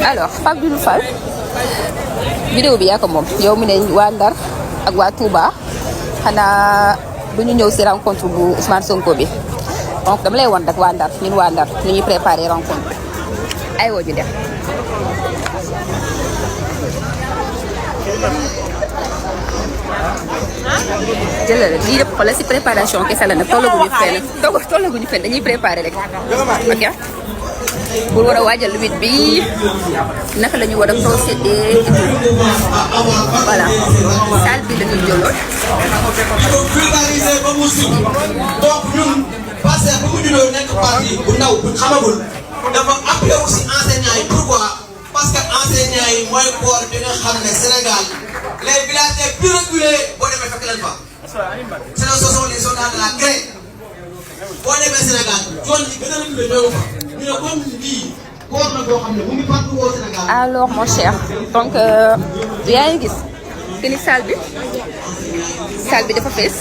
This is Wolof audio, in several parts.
alors Pape Doudou Fall vidéo bi yaa ko moom yow mu ne waa Ndar ak waa Touba xanaa du ñu ñëw si rencontre bu Ousmane Sonko bi donc dama lay won rek waa Ndar ñun waa Ndar ni ñuy préparer rencontre ay woo ñu dem. jëlal lii yëpp xoolal si préparation kese la nag tollaguñu fenn tollaguñu fenn dañuy préparer rek ok. pour war a waajal 8 bi naka la ñu war a procéder et tout voilà salle bi la ñuy jëloon. vulgariser ba mu si donc ñun parce que bu mu juddoo nekk parti bu ndaw bu xamagul dafa appuyé aussi enseignants yi pourquoi parce que enseignants yi mooy corps bi nga xam ne Sénégal les villages les plus reculés boo demee fekk leen fa. ce sont les soldats de la craie boo demee Sénégal zone yi gën a reculé ñoo fa ñu ne comme lii corps la boo xam ne mu ngi partout au Sénégal. alors mon cher donc yaa ngi gis que ni salle bi dafa fees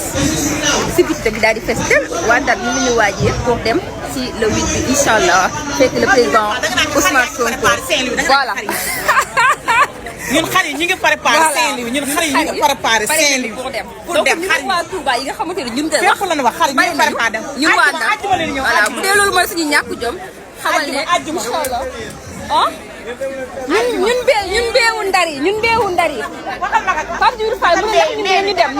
si biti bi daal di fees tel waa Ndar ñu ngi waajee pour dem ci le 8 bi incha allah fekk le président Ousmane Sonko voilà. ñun xar yi ñu ngi préparé Saint-Louis ñun xar yi ñu ngi préparé Saint-Louis pour dem xar yi waa Touba yi nga xamante ne ñun de wax la wax xar yi ñu ngi préparé dem ñun waa Ndar voilà bu dee loolu mooy suñu ñàkk jom xamal ne incha allah ah ñun beewu Ndar yi Pape Doudou Fall mu ne ñu dem